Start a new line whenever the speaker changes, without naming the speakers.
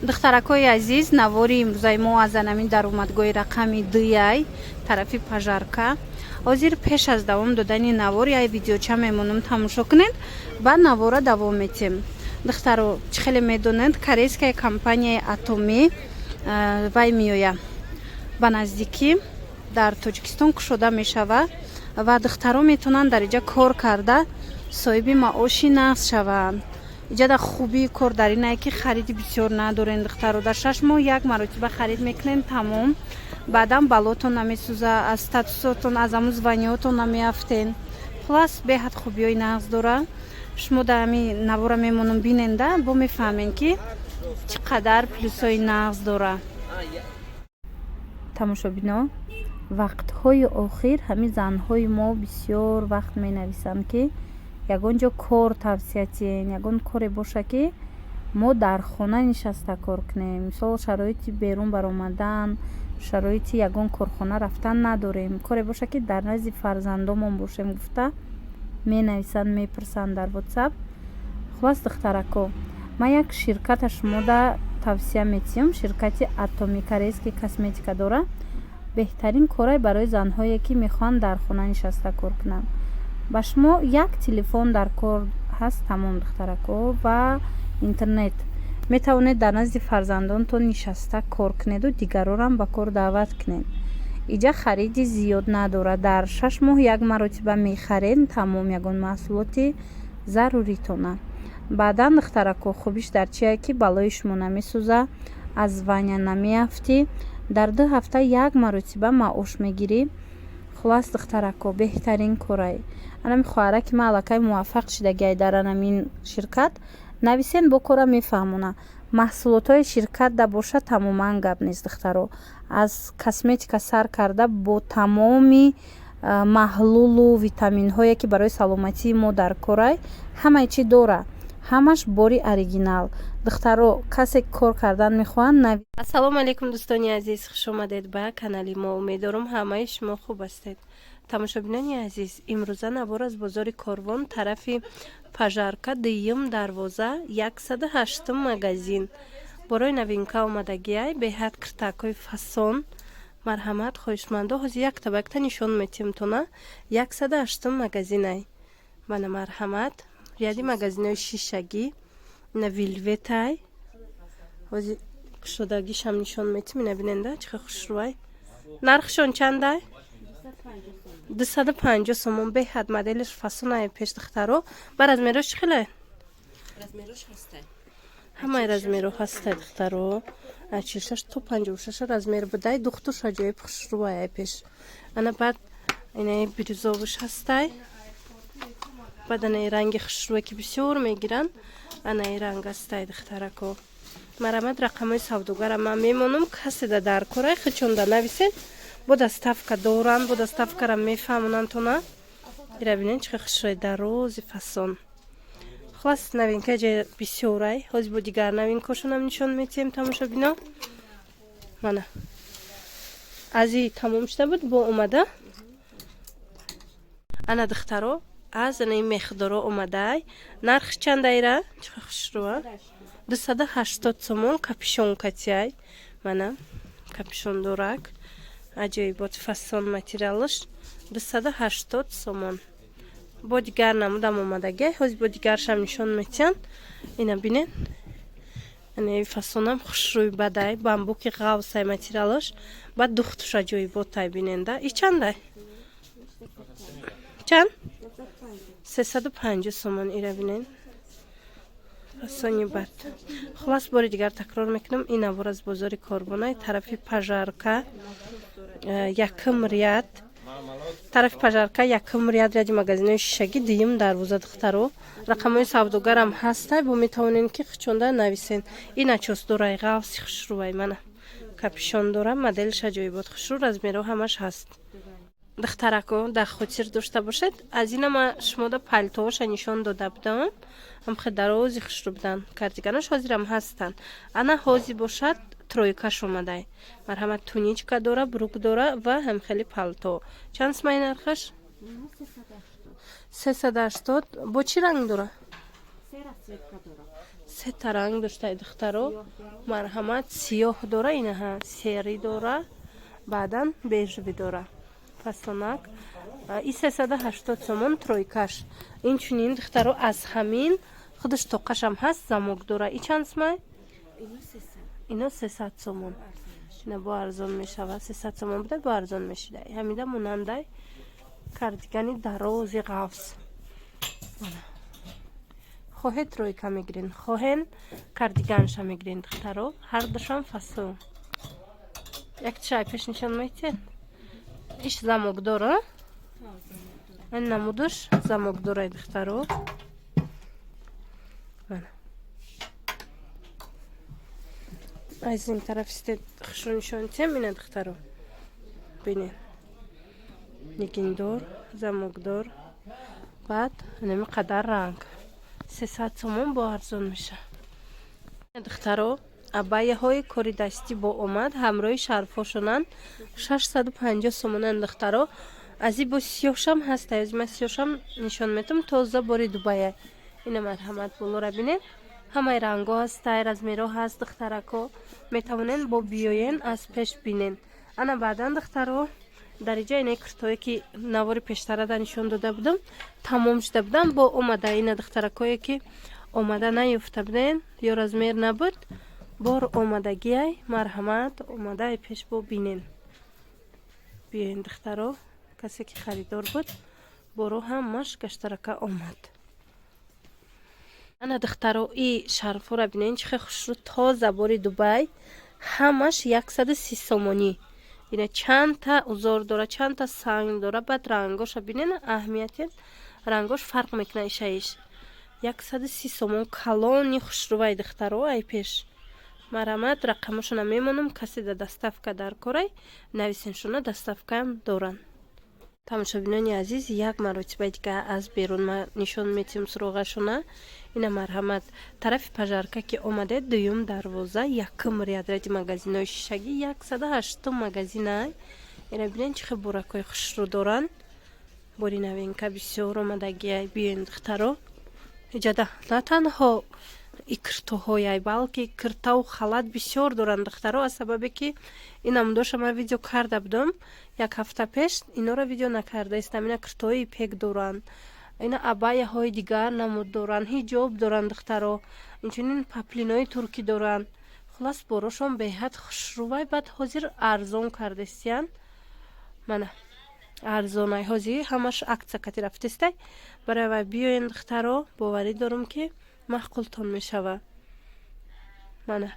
Духтаракҳои азиз, навори имрӯзаи мо аз анамин даромадгоҳи рақами дуяй, тарафи Пожарка. Ҳозир пеш аз давом додани навор як видеоча мемонам, тамошо кунед, баъд навора давом метиҳем. Духтаро, чӣ хеле медонед, корейская компанияи Атоми вай меоя, ба наздикӣ дар Тоҷикистон кушода мешавад ва духтаро метавонанд дар иҷа кор карда, соҳиби маоши нағз шаванд. Иҷада хубии кор дар инае, ки хариди бисёр надорен, духтаро. Дар 6 моҳ як маротиба харид мекунен, тамом. Баъдан баллотон намесӯза, аз статусотон, аз ҳамун званиётон намеафтен. Хулас, беҳад хубиҳои нағз дора. Шумо дар ҳамин навора мемонам, биненда, бо мефаҳмем, ки чӣ қадар плюсҳои нағз дора. Тамошобино, вақтҳои охир ҳамин занҳои мо бисёр вақт менависанд, ки ягон ҷо кор тавсия тиҳен, ягон коре боша, ки мо дар хона нишаста кор кунем. Мисол, шароити берун баромадан, шароити ягон корхона рафтан надорем, коре боша, ки дар назди фарзандомон бошем, гуфта менависанд, мепурсанд дар Ватсап. Хулас, духтарако, ман як ширката шумода тавсия метиҳам. Ширкати Атоми корейский косметика дора. Беҳтарин корай барои занҳое, ки мехоҳанд дар хона нишаста кор кунанд. Ба шумо як телефон дар кор ҳаст, тамом, духтарако, ва интернет. Метавонед дар назди фарзандонтон нишаста кор кунеду дигарорам ба кор даъват кунед. Иҷа хариди зиёд надорад, дар 6 моҳ як маротиба мехаред, тамом, ягон маҳсулоти заруритона. Баъдан, духтарако, хубиш дар чие, ки балои шумо намесӯза, аз звания намеафтӣ, дар 2 ҳафта як маротиба маош мегирӣ. Хулас, духтарако, беҳтарин корай. Анами хоҳараки ман аллакай муваффақ шидагиай дар анамин ширкат. Нависен, бо кора мефаҳмона. Маҳсулотҳои ширкат да бошад, тамоман гап нест, духтаро. Аз косметика сар карда, бо тамоми маҳлулу витаминҳое, ки барои саломатии мо дар корай, ҳамаи чӣ дора, ҳамаш бори оригинал. Духтаро, касе кор кардан мехоҳанд.
Ассалому алайкум, дӯстони азиз, хушомадед ба канали мо. Умедорам, ҳамаи шумо хуб ҳастед. Тамошобинони азиз, имрӯза навор аз бозори Корвон, тарафи Пожарка, дуюм дарвоза, 108-ум магазин. Борои новинка омадагиай, беҳад киртакҳои фасон. Марҳамат, хоҳишмандо, ҳозир якта ба якта нишон метиҳем тона. 108-ум магазинай. Мана, марҳамат, ряди магазинҳои шишагӣ. Ина вельветай, ҳозир кушодагишам нишон метиҳем. Ина биненда, чӣ хел хушрӯай. Нархшон чандай? 250 сомон. Беҳад моделиш фасонай пеш, духтаро. Ба размерош чӣ хеле? Ҳамаи размеро ҳастай, духтаро. 46 то 56 размер будай. Духтуш аҷоиб хушрӯай пеш. Ана, баъд инаи бирюзовыш ҳастай, баъд анаи ранги хушрӯе, ки бисёр мегиранд, анаи ранг ҳастай. Духтарако, марҳамат, рақамҳои савдогара ман мемонам. Касе да дар корай, хичонда нависед, бо доставка доранд, бо доставкара мефаҳмонанд тона. Ира бинед, чӣ хушрӯй, дарози фасон. Хулас, новинка ҷа бисёрай. Ҳозир бо дигар новинкошонам нишон метиҳем, тамошобино. Мана, ази тамом шуда буд, бо омада. Ана, духтаро, аз анаи мехдоро омадай. Нарх чандайра? Чӣ хушрӯа, 280 сомон. Капюшон катиай. Мана, капюшон дорак, аҷоибот, фасон материалаш. 280 сомон. Бо дигар намудам омадагиай, ҳозир бо дигаршам нишон метиҳанд. Ина бинед, ани фасонам хушрӯй бадай, бамбуки ғавсай материалаш, баъд духтуш аҷоиботай. Биненда, и чандай? Чанд? 350 сомон. Ира бинед, фасони бад. Хулас, бори дигар такрор мекунам, ин навор аз бозори Корбонай, тарафи Пожарка, якум ряд, тарафи Пожарка, якум ряд, ряди магазинҳои шишагӣ, дуюм дарвоза. Духтаро, рақамҳои савдогарам ҳастай, бо метавонед, ки хичонда нависен. Ин начос дорай, ғавси хушрӯвай. Мана, капюшон дорам, моделш аҷоибот, хушрӯ, размерҳо ҳамаш ҳаст. Духтарако, дар хотир дошта бошед, аз ина ма шумода палтоҳоша нишон дода будам, ҳамхе дарози хушрӯ буданд, кардиганош ҳозирам ҳастанд. Ана, ҳозир бошад, тройкаш омадай. Марҳамат, туничка дора, брюк дора ва ҳамхели палто. Чанд сумай нархаш? 380. Бо чӣ ранг дора? Сета ранг доштай, духтаро, марҳамат. Сиёҳ дора, инаҳа, серый дора, баъдан бежевый дора. Фасонак и 380 сомон тройкаш. Инчунин, духтаро, аз ҳамин худаш тоқашам ҳаст, замок дора. И чанд сумай? Ино 300 сомон. Ина бо арзон мешавад, 300 сомон буда, бо арзон мешида. Ҳамида монандай кардигани дарози ғафз. Хоҳе тройка мегирен, хоҳен кардиганша мегирен, духтаро, ҳардушам фасон. Яктишай пеш нишон метиҳед. Иш замокдора, ин намудуш замокдорай, духтаро. Мана, аз ин тараф истед, хушро нишон тиҳем. Ина, духтаро, бинед, нигиндор, замокдор, баъд инами қадар ранг, 300 сомон, бо арзон меша. Духтаро, абаяҳои кори дастӣ бо омад, ҳамроҳи шарфҳошонанд, 650 сомонанд, духтаро. Аз и бо сиёҳшам ҳаст, аз ма сиёҳшам нишон метам. Тоза бори Дубая ина, марҳамат, болора бинед, ҳамаи рангҳо ҳастай, размерҳо ҳаст. Духтарако, метавонен бо биёен, аз пеш бинен. Ана, баъдан, духтаро, дар иҷа инаи куртое, ки навори пештарада нишон дода будам, тамом шуда будам, бо омада. Ина, духтаракое, ки омада наёфта буден ё размер набуд, бор омадагиай, марҳамат, омадаи пеш бо бинен. Биёен, духтаро, касе ки харидор буд, боро ҳамаш гаштарака омад. Ана, духтаро, и шарфҳоро бинен, чӣ хел хушрӯ, тоза бори Дубай, ҳамаш 130 сомонӣ. Ина чандта узор дора, чандта санг дора. Баъд рангоша бинен, аҳамияти рангош фарқ мекунад. Ишаиш 130 сомон, калони хушрӯвай, духтаро, ай пеш, марҳамат. Рақамошона мемонам, касе да доставка дар корай, нависеншона, доставкаам доранд. Тамошобинони азиз, як маротиба дига аз берун ма нишон метиҳем суроғашона. Ина, марҳамат, тарафи Пожарка ки омадед, дуюм дарвоза, якум ряд, ряди магазинҳои шишагӣ, 108-ум магазинай. Ина бинед, чӣ хел буракҳои хушрӯ доранд, бори новинка бисёр омадагиай. Биёен, духтаро, иҷада на танҳо икртоҳояй, балки киртаву халат бисёр доранд, духтаро. Аз сабабе ки ин намудоша ман видео карда будам як ҳафта пеш, инора видео накарда истам. Ина киртои ипек доранд, ина абаяҳои дигар намуд доранд, ҳиҷоб доранд, духтаро, инчунин паплинои туркӣ доранд. Хуллас, борошон беҳад хушрӯвай. Баъд ҳозир арзон кардестиянд. Мана, арзонай, ҳозир ҳамаш акция кати рафтестай. Барои вай биёен, духтаро, боварӣ дорам, ки маъқултон мешавад. Мана.